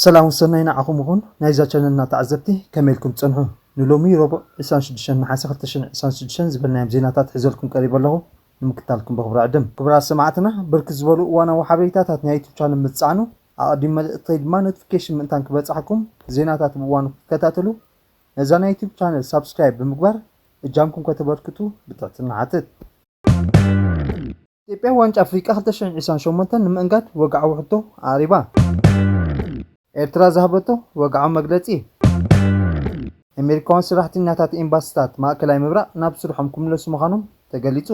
ሰላም ሰናይ ንዓኹም ይኹን። ናይዛ ቻነልና ተዓዘብቲ ከመይ ኢልኩም ትጸንሑ? ንሎሚ ረቡዕ ዕስራን ሽዱሽተን ነሓሰ ክልተ ሽሕን ዕስራን ሽዱሽተን ዝበልናዮም ዜናታት ሒዘልኩም ቀሪበ ኣለኹ። ንምክታልኩም ብኽብሪ ዕድም። ክቡራት ሰማዕትና፣ ብርክት ዝበሉ እዋናዊ ሓበሬታታት ናይ ዩቱብ ቻነል ምጽዓኑ፣ ኣቐዲም መልእኽተይ ድማ ኖቲፊኬሽን ምእንታን ክበጽሓኩም፣ ዜናታት ብእዋኑ ክትከታተሉ፣ ነዛ ናይ ዩቱብ ቻነል ሳብስክራይብ ብምግባር እጃምኩም ከተበርክቱ ብትሕትና ሓትት። ኢትዮጵያ ዋንጫ ኣፍሪቃ ክልተ ሽሕን ዕስራን ሸሞንተን ንምእንጋድ ወግዓዊ ሕቶ ኣቕሪባ። ኤርትራ ዝሃበቶ ወግዓዊ መግለጺ። ኣሜሪካውያን ሰራሕተኛታት ኤምባሲታት ማእከላይ ምብራቕ ናብ ስርሖም ክምለሱ ምዃኖም ተገሊጹ።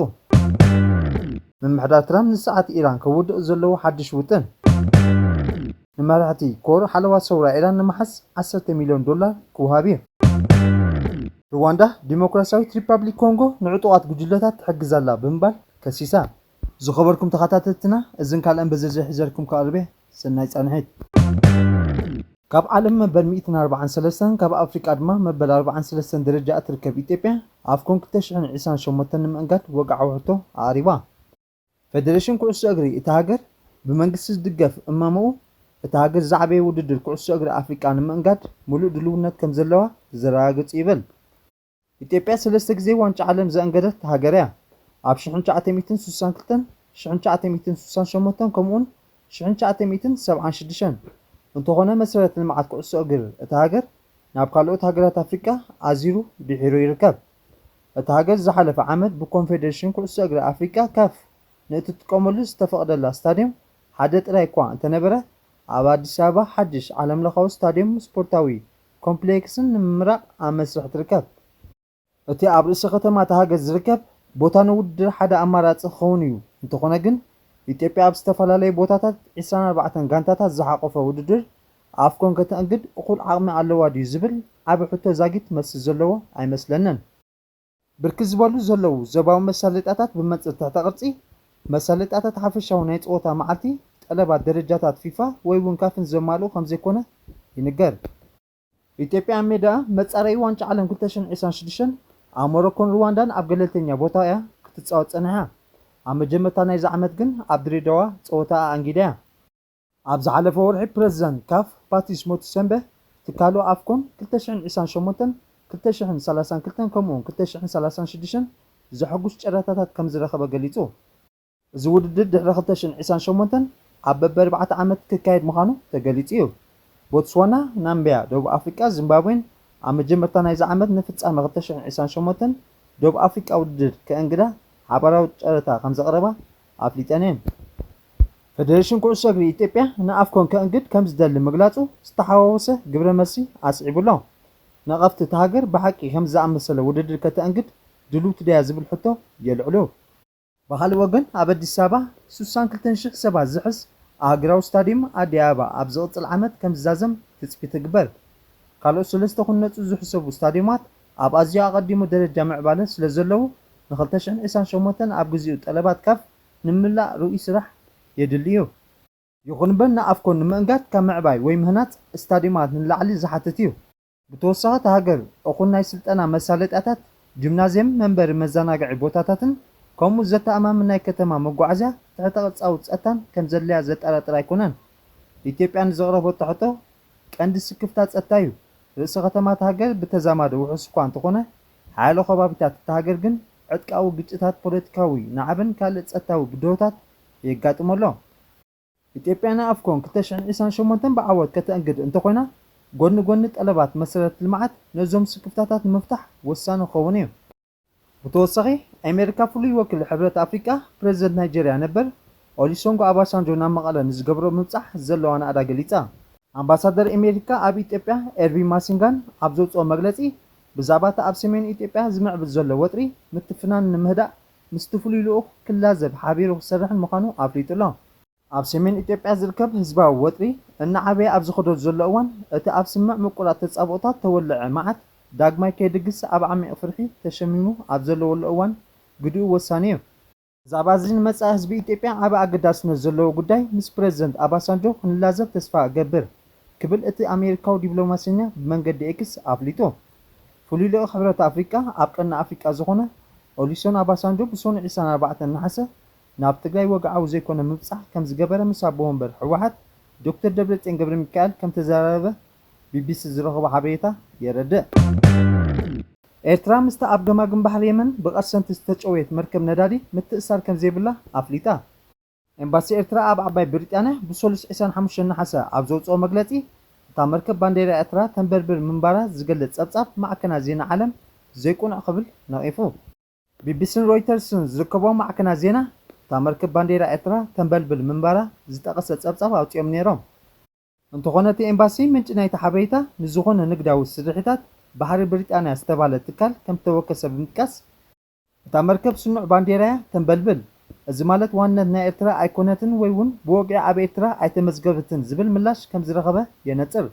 ምምሕዳር ትራምፕ ንሰዓት ኢራን ከውድቕ ዘለዎ ሓድሽ ውጥን። ንመራሕቲ ኮር ሓለዋ ሰውራ ኢራን ንምሓዝ ዓሰርተ ሚልዮን ዶላር ክወሃብ እዩ። ሩዋንዳ ዲሞክራሲያዊት ሪፓብሊክ ኮንጎ ንዕጡቓት ጉጅለታት ትሕግዝ ኣላ ብምባል ከሲሳ። ዝኸበርኩም ተኸታተልትና፣ እዝን ካልእን ብዝርዝር ሒዘልኩም ክቐርብ እየ። ሰናይ ጻንሒት። ካብ ዓለም መበል ሚእትን ኣርባዓን ሰለስተን፣ ካብ ኣፍሪቃ ድማ መበል ኣርባዓን ሰለስተን ደረጃ እትርከብ ኢትዮጵያ፣ ኣፍኮን ክልተ ሽሕን ዕስራን ሸሞንተን ንምእንጋድ ወግዓዊ ሕቶ ኣቕሪባ። ፌደሬሽን ኩዕሶ እግሪ እታ ሃገር፣ ብመንግስቲ ዝድገፍ እማመኡ፣ እታ ሃገር ዝዓበየ ውድድር ኩዕሶ እግሪ ኣፍሪቃ ንምእንጋድ ምሉእ ድልውነት ከም ዘለዋ ዘረጋግጽ ይብል። ኢትዮጵያ ሰለስተ ግዜ ዋንጫ ዓለም ዘእንገደት ሃገር እያ። ኣብ ሽሕን ትሽዓተ ሚእትን ስሳን ክልተን፣ ሽሕን ትሽዓተ ሚእትን ስሳን ሸሞንተን ከምኡውን ሽሕን ትሽዓተ ሚእትን ሰብዓን ሽዱሽተን። እንተኾነ መሰረት ልምዓት ኩዕሶ እግር እታ ሃገር ናብ ካልኦት ሃገራት ኣፍሪቃ ኣዚሩ ድሒሩ ይርከብ። እታ ሃገር ዝሓለፈ ዓመት ብኮንፌዴሬሽን ኩዕሶ እግሪ ኣፍሪቃ፣ ካፍ፣ ንእትጥቀመሉ ዝተፈቕደላ ስታድየም ሓደ ጥራይ እኳ እንተነበረ፣ ኣብ ኣዲስ ኣበባ ሓድሽ ዓለምለኻዊ ስታድየም ስፖርታዊ ኮምፕሌክስን ንምምራቕ ኣብ መስርሕ ትርከብ። እቲ ኣብ ርእሲ ከተማ እታ ሃገር ዝርከብ ቦታ ንውድድር ሓደ ኣማራጺ ክኸውን እዩ። እንተኾነ ግን፣ ኢትዮጵያ ኣብ ዝተፈላለዩ ቦታታት ዕስራን ኣርባዕተን ጋንታታት ዝሓቖፈ ውድድር ኣፍኮን ከተእንግድ እኹል ዓቕሚ ኣለዋ ድዩ ዝብል ዓቢ ሕቶ ዛጊት መልሲ ዘለዎ ኣይመስለንን። ብርክት ዝበሉ ዘለዉ ዞባዊ መሳለጥያታት ብመንጽር ትሕተ ቅርጺ መሳለጥያታት ሓፈሻዊ ናይ ጸወታ መዓልቲ ጠለባት ደረጃታት ፊፋ ወይ እውን ካፍን ዘማልኡ ከም ዘይኮነ ይንገር። ኢትዮጵያ ኣብ ሜዳኣ መጻረዪ ዋንጫ ዓለም ክልተ ሽሕን ዕስራን ሽዱሽተን ኣብ ሞሮኮን ሩዋንዳን ኣብ ገለልተኛ ቦታ እያ ክትጻወት ጸኒሓ። ኣብ መጀመርታ ናይዚ ዓመት ግን ኣብ ድሬዳዋ ጸወታኣ ኣንጊዳ እያ። ኣብ ዝሓለፈ ወርሒ ፕረዚደንት ካፍ ፓትሪስ ሞትሰምበ፣ ትካሉ ኣፍኮን ክልተ ሽሕን ዕስራን ሸሞንተን፣ ክልተ ሽሕን ሰላሳን ክልተን ከምኡውን ክልተ ሽሕን ሰላሳን ሽዱሽተን ዘሐጉስ ጨረታታት ከም ዝረኸበ ገሊጹ። እዚ ውድድር ድሕሪ ክልተ ሽሕን ዕስራን ሸሞንተን ኣብ በብኣርባዕተ ዓመት ክካየድ ምዃኑ ተገሊጹ እዩ። ቦትስዋና፣ ናምቢያ፣ ደቡብ ኣፍሪቃ፣ ዚምባብዌን ኣብ መጀመርታ ናይዚ ዓመት ንፍጻመ ክልተ ሽሕን ዕስራን ሸሞንተን ደቡብ ኣፍሪቃ ውድድር ከእንግዳ ሓባራዊ ጨረታ ከም ዘቕረባ ኣፍሊጠን እየን። ፌደሬሽን ኩዕሶ እግሪ ኢትዮጵያ ንኣፍኮን ከእንግድ ከም ዝደሊ ምግላጹ ዝተሓዋወሰ ግብረ መልሲ ኣስዒቡ ኣሎ። ነቐፍቲ እታ ሃገር ብሓቂ ከምዚ ዝኣመሰለ ውድድር ከተእንግድ ድልውቲ ድያ ዝብል ሕቶ የልዕሉ። ብኻልእ ወገን፣ ኣብ ኣዲስ ኣበባ ስሳን ክልተን ሽሕ ሰባት ዝሕዝ ኣህጉራዊ ስታድየም ኣዲ ኣበባ ኣብ ዝቕጽል ዓመት ከም ዝዛዘም ትጽቢት ይግበር። ካልኦት ሰለስተ ክህነጹ ዝሕሰቡ ስታድየማት ኣብ ኣዝዩ ኣቐዲሙ ደረጃ ምዕባለ ስለ ዘለዉ፣ ን ክልተ ሽሕን ዕስራን ሸሞንተን ኣብ ግዚኡ ጠለባት ካፍ ንምላእ ርኡይ ስራሕ የድሊ እዩ። ይኹን እምበር፣ ንኣፍኮን ንምእንጋድ ካብ ምዕባይ ወይ ምህናጽ ስታድየማት ንላዕሊ ዝሓትት እዩ። ብተወሳኺ፣ እታ ሃገር እኹል ናይ ስልጠና መሳለጥያታት፣ ጂምናዝየም፣ መንበሪ መዘናግዒ ቦታታትን ከምኡ ዘተኣማምን ናይ ከተማ መጓዓዝያ ትሕተ ቅርጻዊ ጸጥታን ከም ዘድልያ ዘጠራጥር ኣይኮነን። ኢትዮጵያ ንዘቕረበቶ ሕቶ፣ ቀንዲ ስክፍታ ጸጥታ እዩ። ርእሰ ከተማ እታ ሃገር ብተዛማዲ ውሑስ እኳ እንተኾነ፣ ሓያሎ ከባቢታት እታ ሃገር ግን ዕጥቃዊ ግጭታት፣ ፖለቲካዊ ናዕብን ካልእ ጸጥታዊ ብድሆታት የጋጥሞ ኣሎ። ኢትዮጵያ ንኣፍኮን ክልተ ሽሕን ዕስራን ሸሞንተን ብዓወት ከተእንግድ እንተኾይና፣ ጎኒ ጎኒ ጠለባት መሰረተ ልምዓት ነዞም ስክፍታታት ንምፍታሕ ወሳኒ ክኸውን እዩ። ብተወሳኺ፣ ኣሜሪካ ፍሉይ ወኪል ሕብረት ኣፍሪቃ፣ ፕረዚደንት ናይጀርያ ነበር ኦሊሶንጎ ኣባሳንጆ ናብ መቐለ ንዝገብሮ ምብጻሕ ዘለዋ ናእዳ ገሊጻ። ኣምባሳደር ኣሜሪካ ኣብ ኢትዮጵያ ኤርቪን ማሲንጋን ኣብ ዘውጽኦ መግለጺ፣ ብዛዕባ እቲ ኣብ ሰሜን ኢትዮጵያ ዝምዕብል ዘሎ ወጥሪ ምትፍናን ንምህዳእ ምስቲ ፍሉይ ልኡኽ ክላዘብ ሓቢሩ ክሰርሕን ምዃኑ ኣፍሊጡ ኣሎ። ኣብ ሰሜን ኢትዮጵያ ዝርከብ ህዝባዊ ወጥሪ እናዓበየ ኣብ ዝኸደሉ ዘሎ እዋን፣ እቲ ኣብ ስምዕ ምቁራት ተጻብኦታት ተወልዐ መዓት ዳግማይ ከይድግስ ኣብ ዓሚቕ ፍርሒ ተሸሚሙ ኣብ ዘለወሉ እዋን ግድኡ ወሳኒ እዩ። ብዛዕባ እዚ ንመጻኢ ህዝቢ ኢትዮጵያ ዓቢ ኣገዳስነት ዘለዎ ጉዳይ ምስ ፕረዚደንት ኣባሳንጆ ክንላዘብ ተስፋ እገብር ክብል እቲ ኣሜሪካዊ ዲፕሎማሰኛ ብመንገዲ ኤክስ ኣፍሊጡ። ፍሉይ ልኡኽ ሕብረት ኣፍሪቃ ኣብ ቀርኒ ኣፍሪቃ ዝኾነ ኦሊሶን ኣባሳንጆ ብሰኑይ ዕስራን ኣርባዕተን ነሓሰ ናብ ትግራይ ወግዓዊ ዘይኮነ ምብጻሕ ከም ዝገበረ ምስ ኣቦ ወንበር ህወሓት ዶክተር ደብረጽዮን ገብረሚካኤል ከም ተዘራረበ ቢቢሲ ዝረኸቦ ሓበሬታ የረድእ። ኤርትራ ምስታ ኣብ ገማግም ባሕሪ የመን ብቐርሰንቲ ዝተጨወየት መርከብ ነዳዲ ምትእሳር ከም ዘይብላ ኣፍሊጣ። ኤምባሲ ኤርትራ ኣብ ዓባይ ብሪጣንያ ብሰሉስ ዕስራን ሓሙሽተን ነሓሰ ኣብ ዘውጽኦ መግለጺ፣ እታ መርከብ ባንዴራ ኤርትራ ተንበልብል ምንባራ ዝገልጽ ጸብጻብ ማዕከናት ዜና ዓለም ዘይቁኑዕ ክብል ነቒፉ። ቢቢሲን ሮይተርስን ዝርከቦም ማዕከናት ዜና፣ እታ መርከብ ባንዴራ ኤርትራ ተንበልብል ምንባራ ዝጠቐሰ ጸብጻብ ኣውጺኦም ነይሮም። እንተኾነ እቲ ኤምባሲ ምንጪ ናይቲ ሓበሬታ ንዝኾነ ንግዳዊ ስርሒታት ባሕሪ ብሪጣንያ ዝተባህለ ትካል ከም ዝተወከሰ ብምጥቃስ፣ እታ መርከብ ስኑዕ ባንዴራ'ያ ተንበልብል፣ እዚ ማለት ዋንነት ናይ ኤርትራ ኣይኮነትን ወይ እውን ብወግዒ ኣብ ኤርትራ ኣይተመዝገበትን ዝብል ምላሽ ከም ዝረኸበ የነጽር።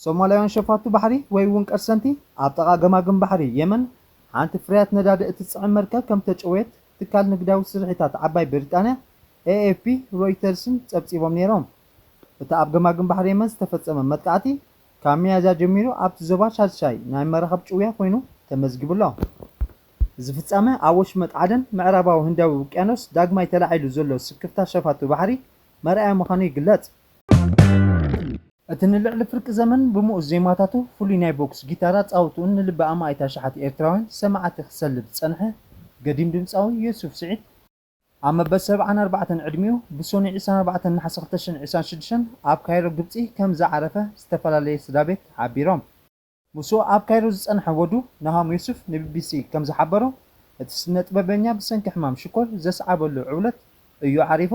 ሶማላውያን ሸፋቱ ባሕሪ ወይ እውን ቀርሰንቲ ኣብ ጥቓ ገማግም ባሕሪ የመን ሓንቲ ፍርያት ነዳዲ እትጽዕን መርከብ ከም ተጨወየት ትካል ንግዳዊ ስርሒታት ዓባይ ብሪጣንያ፣ ኤኤፍፒ፣ ሮይተርስን ጸብጺቦም ነይሮም። እቲ ኣብ ገማግም ባሕሪ የመን ዝተፈጸመ መጥቃዕቲ ካብ ሚያዝያ ጀሚሩ ኣብቲ ዞባ ሻድሻይ ናይ መራኽብ ጭውያ ኮይኑ ተመዝጊቡ ኣሎ። እዚ ፍጻመ ኣብ ወሽመጥ ዓደን ምዕራባዊ ህንዳዊ ውቅያኖስ ዳግማይ ተላዒሉ ዘሎ ስክፍታ ሸፋቱ ባሕሪ መርኣያ ምዃኑ ይግለጽ። እቲ ንልዕሊ ፍርቂ ዘመን ብምኡዝ ዜማታቱ ፍሉይ ናይ ቦክስ ጊታር ኣጻውትኡን ንልቢ ኣማኢት ኣሽሓት ኤርትራውያን ሰማዕቲ ክሰልብ ዝጸንሐ ገዲም ድምጻዊ ዮሱፍ ስዒድ፣ ኣብ መበል ሰብዓን ኣርባዕተን ዕድሚኡ ብሶኒ ዕስራን ኣርባዕተን ነሓሰ ክልተ ሽሕን ዕስራን ሽዱሽተን ኣብ ካይሮ ግብጺ ከም ዝዓረፈ ዝተፈላለየ ስድራ ቤት ሓቢሮም። ምስኡ ኣብ ካይሮ ዝጸንሐ ወዱ ናሆም ዮሱፍ ንቢቢሲ ከም ዝሓበሮ፣ እቲ ስነ ጥበበኛ ብሰንኪ ሕማም ሽኮር ዘስዓበሉ ዕውለት እዩ ዓሪፉ።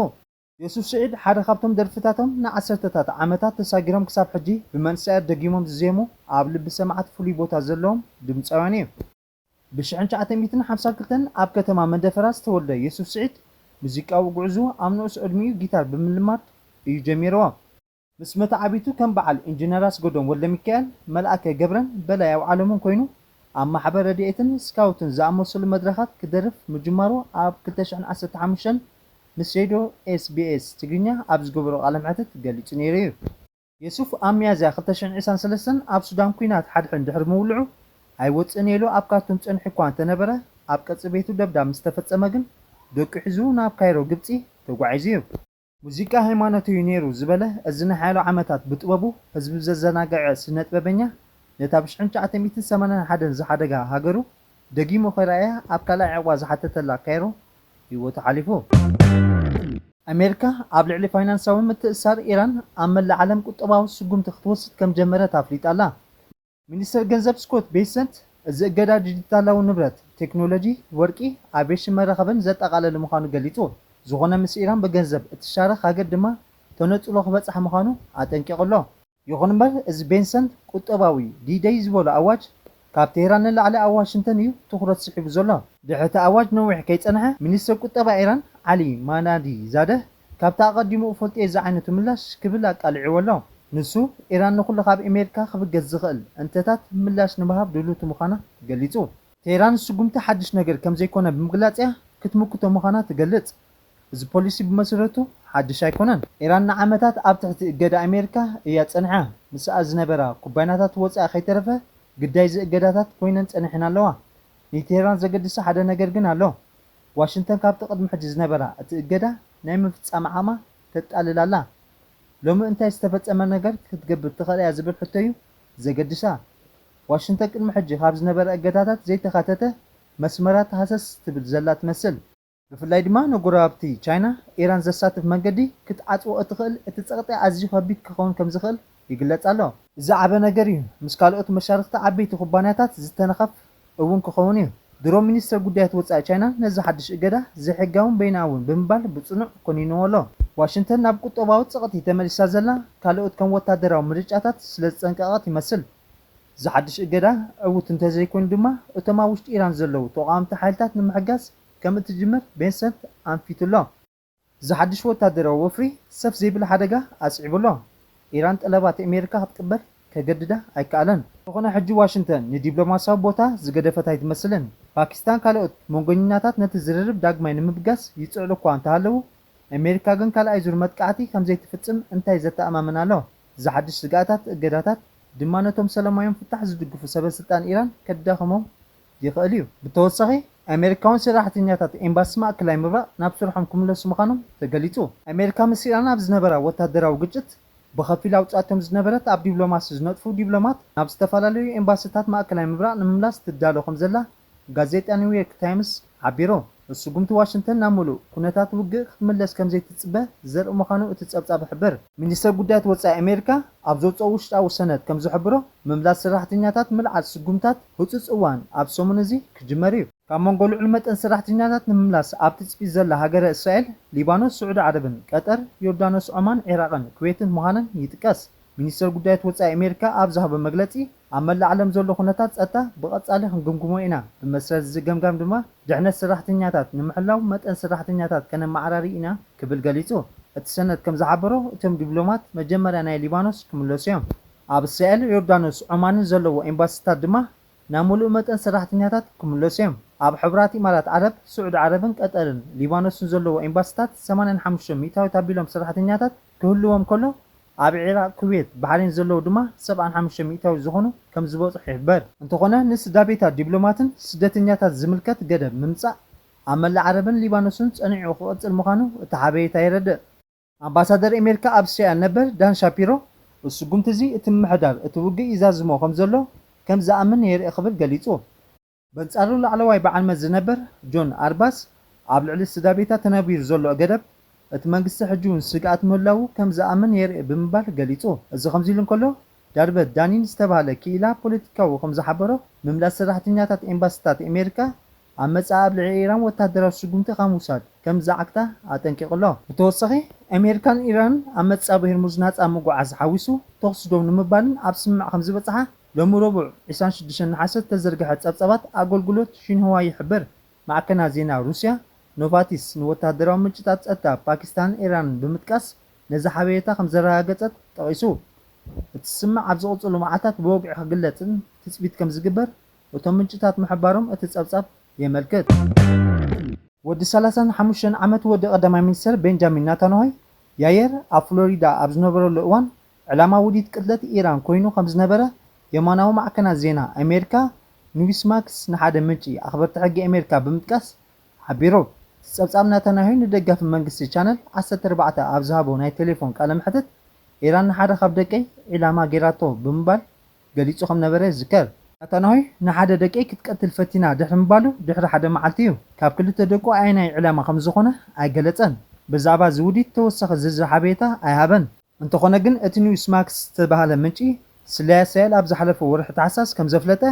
ዮሱፍ ስዒድ ሓደ ካብቶም ደርፍታቶም ንዓሰርተታት ዓመታት ተሳጊሮም ክሳብ ሕጂ ብመንእሰያት ደጊሞም ዝዜሙ ኣብ ልቢ ሰማዕቲ ፍሉይ ቦታ ዘለዎም ድምጻውያን እዩ። ብሽሕን ትሽዓተ ሚእትን ሓምሳን ክልተን ኣብ ከተማ መንደፈራ ዝተወልደ ዮሱፍ ስዒድ፣ ሙዚቃዊ ጉዕዞ ኣብ ንኡስ ዕድሚኡ ጊታር ብምልማድ እዩ ጀሚርዎ። ምስ መተዓቢቱ ከም በዓል ኢንጂነር ኣስገዶም ወልደሚካኤል፣ መልኣከ ገብረን በላይ ኣውዓሎምን ኮይኑ፣ ኣብ ማሕበር ረድኤትን ስካውትን ዝኣመሰሉ መድረኻት ክደርፍ ምጅማሩ ኣብ ክልተ ሽሕን ዓሰርተ ሓሙሽተን ምስ ሬድዮ ኤስቢኤስ ትግርኛ ኣብ ዝገበሮ ቃለ መሕትት ገሊጹ ነይሩ እዩ። የሱፍ ኣብ ሚያዝያ ክልተ ሽሕን ዕስራን ሰለስተን ኣብ ሱዳን ኲናት ሓድሕድ ድሕሪ ምውልዑ፣ ኣይወጽእን ኢሉ ኣብ ካርቱም ጸኒሑ እኳ እንተነበረ፣ ኣብ ቀጽሪ ቤቱ ደብዳብ ምስ ተፈጸመ ግን ደቁ ሒዙ ናብ ካይሮ ግብጺ ተጓዒዙ እዩ። ሙዚቃ ሃይማኖተይ እዩ ነይሩ ዝበለ እዚ ናይ ሓያሎ ዓመታት ብጥበቡ ህዝቢ ዘዘናግዐ ስነ ጥበበኛ፣ ነታ ብሽሕን ትሽዓተ ሚእትን ሰማንያን ሓደን ዝሓደጋ ሃገሩ ደጊሙ ከይረኣያ ኣብ ካልኣይ ዕቕባ ዝሓተተላ ካይሮ ህይወቱ ሓሊፉ። ኣሜሪካ ኣብ ልዕሊ ፋይናንሳዊ ምትእስሳር ኢራን ኣብ መላእ ዓለም ቁጠባዊ ስጉምቲ ክትወስድ ከም ጀመረት ኣፍሊጣ ኣላ። ሚኒስተር ገንዘብ ስኮት ቤሰንት፣ እዚ እገዳ ዲጂታላዊ ንብረት፣ ቴክኖሎጂ፣ ወርቂ፣ ኣቪየሽን መራኸብን ዘጠቓለለ ምዃኑ ገሊጹ። ዝኾነ ምስ ኢራን ብገንዘብ እትሻረኽ ሃገር ድማ ተነጽሎ ክበጽሓ ምዃኑ ኣጠንቂቑ ኣሎ። ይኹን እምበር፣ እዚ ቤንሰንት ቁጠባዊ ዲደይ ዝበሎ ኣዋጅ ካብ ቴህራን ንላዕሊ ኣብ ዋሽንግተን እዩ ትኹረት ስሒቡ ዘሎ። ድሕሪ እቲ ኣዋጅ ነዊሕ ከይጸንሐ፣ ሚኒስተር ቁጠባ ኢራን ዓሊ ማናዲ ዛደህ፣ ካብቲ ኣቐዲሙ እፈልጦ እየ ዝዓይነቱ ምላሽ ክብል ኣቃሊዕዎ ኣሎ። ንሱ፣ ኢራን ንኹሉ ካብ ኣሜሪካ ክብገስ ዝኽእል እንተታት ምላሽ ንምሃብ ድልውቲ ምዃና ገሊጹ። ቴህራን ስጉምቲ ሓድሽ ነገር ከም ዘይኮነ ብምግላጽ እያ ክትምክቶ ምዃና ትገልጽ። እዚ ፖሊሲ ብመሰረቱ ሓድሽ ኣይኮነን። ኢራን ንዓመታት ኣብ ትሕቲ እገዳ ኣሜሪካ እያ ጸኒሓ። ምስኣ ዝነበራ ኩባይናታት ወጻኢ ከይተረፈ ግዳይ እዚ እገዳታት ኮይነን ጸኒሐን ኣለዋ። ንቴህራን ዘገድሳ ሓደ ነገር ግን ኣሎ። ዋሽንግተን ካብቲ ቅድሚ ሕጂ ዝነበራ እቲ እገዳ ናይ ምፍጻም ዓቕማ ተጣልል ኣላ። ሎሚ እንታይ ዝተፈጸመ ነገር ክትገብር ትኽእል እያ ዝብል ሕቶ እዩ ዘገድሳ። ዋሽንግተን ቅድሚ ሕጂ ካብ ዝነበረ እገዳታት ዘይተኻተተ መስመራት ሃሰስ ትብል ዘላ ትመስል። ብፍላይ ድማ ንጎረባብቲ ቻይና፣ ኢራን ዘሳትፍ መንገዲ ክትዓጽዎ እትኽእል እቲ ጸቕጢ ኣዝዩ ከቢድ ክኸውን ከም ዝኽእል ይግለጽ ኣሎ። እዚ ዓቢ ነገር እዩ። ምስ ካልኦት መሻርኽቲ ዓበይቲ ኩባንያታት ዝተነኸፍ እውን ክኸውን እዩ። ድሮ ሚኒስተር ጉዳያት ወጻኢ ቻይና ነዚ ሓድሽ እገዳ ዘይሕጋውን በይናውን ብምባል ብጽኑዕ ኮኒንዎ ኣሎ። ዋሽንግተን ናብ ቁጠባዊ ጸቕጢ ተመሊሳ ዘላ ካልኦት ከም ወታደራዊ ምርጫታት ስለ ዝጸንቀቐት ይመስል። እዚ ሓድሽ እገዳ ዕዉት እንተዘይኮይኑ ድማ እቶም ኣብ ውሽጢ ኢራን ዘለዉ ተቓወምቲ ሓይልታት ንምሕጋዝ ከም እትጅምር ቤንሰንት ኣንፊቱ ኣሎ። እዚ ሓድሽ ወታደራዊ ወፍሪ ሰፍ ዘይብል ሓደጋ ኣስዒቡ ኣሎ። ኢራን ጠለባት ኣሜሪካ ክትቅበል ከገድዳ ኣይከኣለን። እንተኾነ ሕጂ ዋሽንግተን ንዲፕሎማስያዊ ቦታ ዝገደፈት ኣይትመስልን። ፓኪስታን ካልኦት መንጎኛታት ነቲ ዝርርብ ዳግማይ ንምብጋስ ይጽዕሩ እኳ እንተሃለዉ፣ ኣሜሪካ ግን ካልኣይ ዙር መጥቃዕቲ ከም ዘይትፍጽም እንታይ ዘተኣማምን ኣሎ? እዚ ሓድሽ ስግኣታት እገዳታት ድማ ነቶም ሰላማዊ ፍታሕ ዝድግፉ ሰበ ስልጣን ኢራን ከዳኽሞም ይኽእል እዩ። ብተወሳኺ፣ ኣሜሪካውያን ሰራሕተኛታት ኤምባሲ ማእከላይ ምብራቕ ናብ ስርሖም ክምለሱ ምዃኖም ተገሊጹ። ኣሜሪካ ምስ ኢራን ኣብ ዝነበራ ወታደራዊ ግጭት ብኸፊል ኣውጻእቶም ዝነበረት ኣብ ዲፕሎማሲ ዝነጥፉ ዲፕሎማት ናብ ዝተፈላለዩ ኤምባሲታት ማእከላይ ምብራቕ ንምምላስ ትዳሎ ከም ዘላ ጋዜጣ ኒውዮርክ ታይምስ ሓቢሩ። ስጉምቲ ዋሽንግተን ናብ ምሉእ ኩነታት ውግእ ክትምለስ ከም ዘይትጽበ ዘርኢ ምዃኑ እቲ ጸብጻብ ይሕብር። ሚኒስተር ጉዳያት ወጻኢ ኣሜሪካ ኣብ ዘውጽኦ ውሽጣዊ ሰነድ ከም ዝሕብሮ፣ ምምላስ ሰራሕተኛታት ምልዓል ስጉምታት ህጹጽ እዋን ኣብ ሰሙን እዚ ክጅመር እዩ። ካብ መንጎ ልዑል መጠን ሰራሕተኛታት ንምምላስ ኣብ ትጽቢት ዘላ ሃገረ እስራኤል፣ ሊባኖስ፣ ስዑዲ ዓረብን ቀጠር፣ ዮርዳኖስ፣ ዖማን፣ ዒራቕን ኩዌትን ምዃነን ይጥቀስ። ሚኒስተር ጉዳያት ወጻኢ ኣሜሪካ ኣብ ዝሃቦ መግለጺ፣ ኣብ መላእ ዓለም ዘሎ ኩነታት ጸጥታ ብቐጻሊ ክንግምግሞ ኢና። ብመሰረት እዚ ገምጋም ድማ ድሕነት ሰራሕተኛታት ንምሕላው መጠን ሰራሕተኛታት ከነመዓራሪ ኢና ክብል ገሊጹ። እቲ ሰነድ ከም ዝሓበሮ፣ እቶም ዲፕሎማት መጀመርያ ናይ ሊባኖስ ክምለሱ እዮም። ኣብ እስራኤል፣ ዮርዳኖስ፣ ዖማንን ዘለዎ ኤምባሲታት ድማ ናብ ምሉእ መጠን ሰራሕተኛታት ክምለሱ እዮም። ኣብ ሕቡራት ኢማራት ዓረብ፣ ስዑዲ ዓረብን ቀጠርን ሊባኖስን ዘለዎ ኤምባሲታት ሰማንያን ሓሙሽተ ሚእታዊት ኣቢሎም ሰራሕተኛታት ክህልዎም ከሎ፣ ኣብ ዒራቕ፣ ኩዌት፣ ባሕሬን ዘለዉ ድማ ሰብዓን ሓሙሽተ ሚእታዊት ዝኾኑ ከም ዝበጽሑ ይሕበር። እንተኾነ፣ ንስዳቤታት ዲፕሎማትን ስደተኛታት ዝምልከት ገደብ ምምጻእ ኣብ መላእ ዓረብን ሊባኖስን ጸኒዑ ክቕጽል ምዃኑ እቲ ሓበሬታ የረድእ። ኣምባሳደር ኣሜሪካ ኣብ እስራኤል ነበር ዳን ሻፒሮ፣ ስጉምቲ እዚ እቲ ምምሕዳር እቲ ውግእ ይዛዝሞ ከም ዘሎ ከም ዝኣምን የርኢ ክብል ገሊጹ። በንጻሩ ላዕለዋይ በዓል መዚ ነበር ጆን ኣርባስ፣ ኣብ ልዕሊ ስዳቤታት ተነቢሩ ዘሎ ገደብ፣ እቲ መንግስቲ ሕጂ እውን ስግኣት ምህላዉ ከም ዝኣምን የርኢ ብምባል ገሊጹ። እዚ ከምዚ ኢሉ እንከሎ፣ ዳርበት ዳኒን ዝተባህለ ክኢላ ፖለቲካዊ ከም ዝሓበሮ፣ ምምላስ ሰራሕተኛታት ኤምባሲታት ኣሜሪካ ኣብ መጻኢ ኣብ ልዕሊ ኢራን ወታደራዊ ስጉምቲ ካብ ምውሳድ ከም ዝዓግታ ኣጠንቂቑ ኣሎ። ብተወሳኺ፣ ኣሜሪካን ኢራንን ኣብ መጻኢ ሆርሙዝ ናጻ ምጉዓዝ ሓዊሱ ተኹሲ ደው ንምባልን ኣብ ስምምዕ ከም ዝበጽሓ ሎሚ ረቡዕ ዕስራን ሽዱሽተን ነሓሰ ዝተዘርግሐ ጸብጻባት ኣገልግሎት ሺንሁዋ ይሕብር። ማዕከናት ዜና ሩስያ ኖቫቲስ ንወታደራዊ ምንጭታት ጸጥታ ፓኪስታንን ኢራንን ብምጥቃስ ነዚ ሓበሬታ ከም ዘረጋገጸት ጠቒሱ። እቲ ስምምዕ ኣብ ዝቕጽሉ መዓልታት ብወግዒ ክግለጽን ትጽቢት ከም ዝግበር እቶም ምንጭታት ምሕባሮም እቲ ጸብጻብ የመልክት። ወዲ ሰላሳን ሓሙሽተን ዓመት ወዲ ቀዳማይ ሚኒስተር ቤንጃሚን ናታንያሁ፣ ያየር ኣብ ፍሎሪዳ ኣብ ዝነበረሉ እዋን ዕላማ ውዲት ቅትለት ኢራን ኮይኑ ከም ዝነበረ የማናዊ ማዕከናት ዜና ኣሜሪካ ኒውስማክስ ንሓደ ምንጪ ኣኽበርቲ ሕጊ ኣሜሪካ ብምጥቃስ ሓቢሩ። እቲ ጸብጻብ ናታንያሁ ንደጋፊ መንግስቲ ቻነል ዓሰርተ ኣርባዕተ ኣብ ዝሃቦ ናይ ቴሌፎን ቃለ መሕትት፣ ኢራን ንሓደ ካብ ደቀይ ዒላማ ገይራቶ ብምባል ገሊጹ ከም ነበረ ይዝከር። ናታንያሁ ንሓደ ደቀይ ክትቀትል ፈቲና ድሕሪ ምባሉ ድሕሪ ሓደ መዓልቲ እዩ። ካብ ክልተ ደቁ ኣየናይ ዕላማ ከም ዝኾነ ኣይገለጸን። ብዛዕባ እዚ ውዲት ተወሳኺ ዝርዝር ሓበሬታ ኣይሃበን። እንተኾነ ግን እቲ ኒውስማክስ ዝተባህለ ምንጪ ስለያ እስራኤል ኣብ ዝሓለፈ ወርሒ ታሕሳስ ከም ዘፍለጠ፣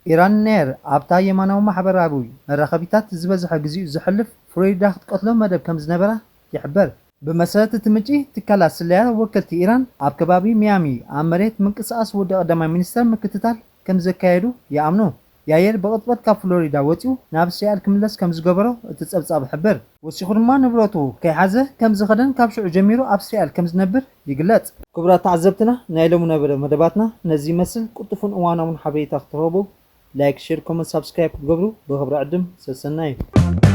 ኢራን ነየር ኣብታ የማናዊ ማሕበራዊ መራኸቢታት ዝበዝሐ ግዜኡ ዘሕልፍ ፍሎሪዳ ክትቀትሎ መደብ ከም ዝነበራ ይሕበር። ብመሰረት እቲ ምንጪ፣ ትካላት ስለያ ወከልቲ ኢራን ኣብ ከባቢ ሚያሚ ኣብ መሬት ምንቅስቓስ ወዲ ቀዳማይ ሚኒስተር ምክትታል ከም ዘካየዱ ይኣምኑ። ያየር ብቕጽበት ካብ ፍሎሪዳ ወጺኡ ናብ እስራኤል ክምለስ ከም ዝገበሮ እቲ ጸብጻብ ይሕብር። ወሲኹ ድማ ንብረቱ ከይሓዘ ከም ዝኸደን ካብ ሽዑ ጀሚሩ ኣብ እስራኤል ከም ዝነብር ይግለጽ። ክቡራት ተዓዘብትና፣ ናይ ሎሚ ነበረ መደባትና ነዚ ይመስል። ቅልጡፍን እዋናውን ሓበሬታ ክትረኽቡ ላይክ፣ ሼር፣ ኮመንት፣ ሳብስክራይብ ክትገብሩ ብኽብሪ ዕድም። ሰሰናዩ።